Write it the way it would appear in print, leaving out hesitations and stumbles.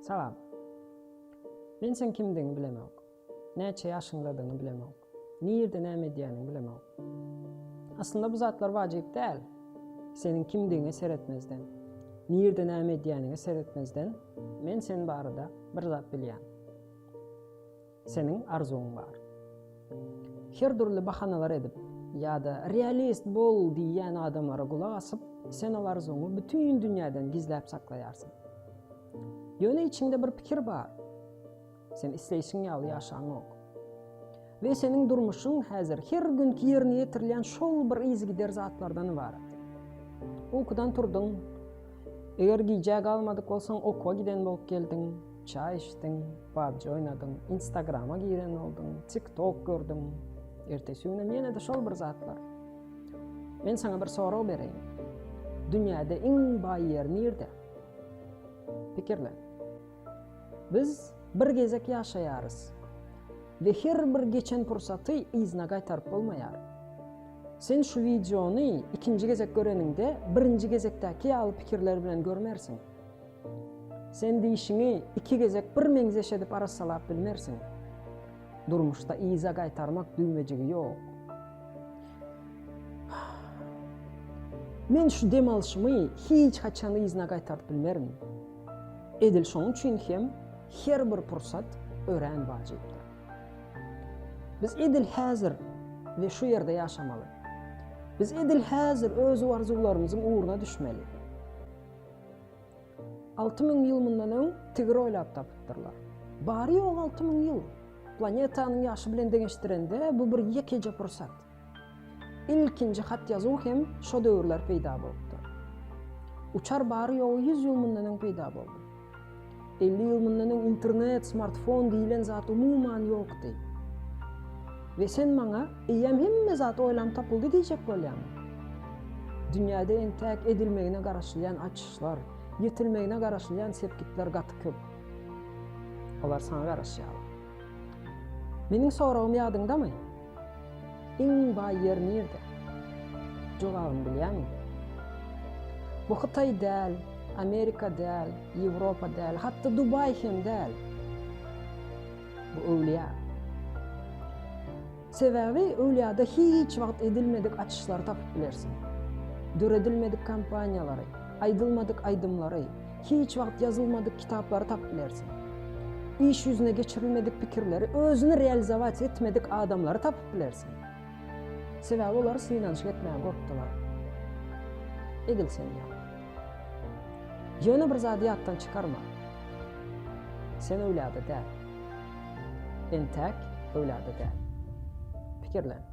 Salam. Men seň kimdigiňi bilemok. Näçe ýaşyňdadygyňy bilemok. Nirde näme edýäniňi bilemok. Aslynda bu zatlar wajyp däl. Seniň kimdigiňe seretmezden, nirde näme edýäniňe seretmezden, men sen barada bir zat bilýän. Seniň arzuwyň bar. Her dürli bahanalar edip ýa-da realist bol diýýän adamlara gulak asyp, sen ol arzuwyňy bütin dünýäden gizläp saklaýarsyň. Ýöne içiňde bir pikir bar. Sen isleýşiň ýaly ýaşaňok. We seniň durmuşyň häzir her günki ýerine ýetirilýän şol bir yzygider zatlardan ybarat. Ukudan turduň, eger gijä galmadyk bolsaň okuwa giden bolup geldiň, çaý içdiň, PUBG oýnadyň, Instagrama giren bolduň, TikTok gördüň. Ertesi günem ýene-de şol bir zatlar. Men saňa bir sorag bereýin. Dünýäde iň baý ýer nirde? Pikirlen. Biz bir gezek ýaşaýarys we her bir geçen pursaty yzyna gaýtaryp bolmaýar. Sen şu wideony ikinji gezek göreniňde birinji gezekdäki ýaly pikirler bilen görmersiň. Sen dişiňi iki gezek bir meňzeş edip arassalap bilmersiň. Durmuşda yza gaýtarmak düwmejigi ýok. Men şu dem alşymy hiç haçan yzyna gaýtaryp bilmerin. Edil şonuň üçin hem her bir pursat örän wajypdyr. Biz edil häzir we şu ýerde ýaşamaly. Biz edil häzir öz arzuwlarymyzyň ugruna düşmeli. 6000 ýyl mundan öň tigir oýlap tapypdyrlar. Bary-ýogy 6000 ýyl. Planetanyň ýaşy bilen deňeşdirende bu bir ýekeje pursat. Ilkinji hat-ýazuw hem şo döwürler peýda bolupdyr. Uçar bary-ýogy ýüz ýyl mundan öň peýda boldy. 50 ýyl mundan öň internet, smartfon diýlen zat umuman ýokdy. We sen maňa eýýäm hemme zat oýlanyp tapyldy diýjek bolýaňmy? Dünýäde entäk edilmegine garaşylýan açyşlar, ýetilmegine garaşylýan sepgitler gaty köp. Olar saňa garaşýarlar. Meniň soragym ýadyňdamy? Iň baý ýer nirde? Jogabyny bilýäňmi? Bu Hytaý däl, Amerika däl, Ýewropa däl, hatda Dubaý hem däl. Bu öwlüýä. Sebäbi öwlüýada hiç wagt edilmedik açyşlary tapyp bilersiň. Döredilmedik kompaniýalary, aýdylmadyk aýdymlary, Hiç wagt ýazylmadyk kitaplary tapyp bilersiň. Iş ýüzüne geçirilmedik pikirleri, özüni realizowat etmedik adamlary tapyp bilersiň. Sebäbi olar synanyşyk etmäge gorkdular. Edil sen ýaly. Ýöne bir zady ýatdan çykarma. Sen öwlada däl. Entäk öwlada däl. Pikirlen.